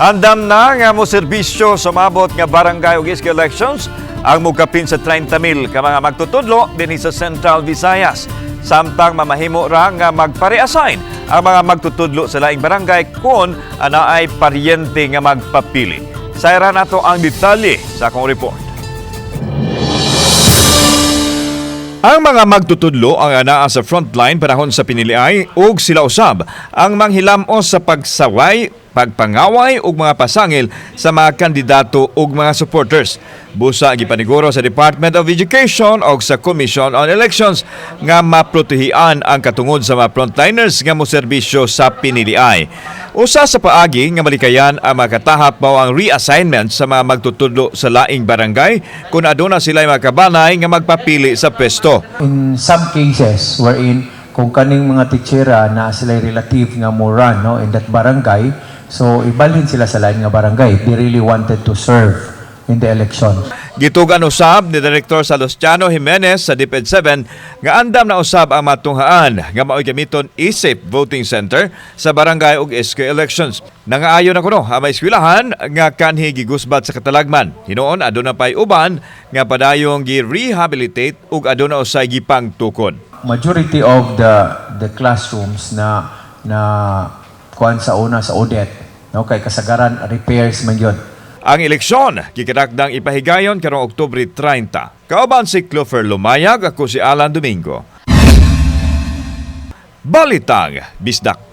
Andam na nga mo serbisyo sa mabot nga barangay ug SK elections ang mukapin sa 30,000 ka mga magtutudlo dinhi sa Central Visayas. Samtang mamahimo ra nga magpa-reassign ang mga magtutudlo sa laing barangay kung anaay paryente nga magpapili. Sayra nato ang detalye sa akong report. Ang mga magtutudlo ang anaa sa frontline panahon sa piniliay ug sila usab ang manghilamos sa pagsaway, pagpangaway ug mga pasangil sa mga kandidato ug mga supporters. Busa gipaniguro sa Department of Education ug sa Commission on Elections nga maprotehian ang katungod sa mga frontliners nga moserbisyo sa piniliay. Usa sa paagi nga malikayan ang makatahap mao ang reassignment sa mga magtutudlo sa laing barangay kung aduna sila mga kabanay nga magpapili sa pwesto. In some cases wherein kung kaning mga teachera na sila relative nga mo run, no, in that barangay, so ibalhin sila sa lain nga barangay if they really wanted to serve in the election. Gitugan usab ni Director Salustiano Jimenez sa DepEd 7 nga andam na usab ang matunghaan nga mao'y gamiton isip voting center sa barangay ug SK elections. Nangaayo na kuno ang may eskwelahan nga kanhi gigusbat sa katalagman. Hinuon aduna pay uban nga padayong gi-rehabilitate ug aduna usay gipangtukod. Majority of the classrooms na na kuan sa una sa audit, no, kay kasagaran repairs man yun. Ang eleksyon gikatakdang ipahigayon karong Oktubre 30. Kauban si Clover Lumayag, ako si Alan Domingo. Balitang Bisdak.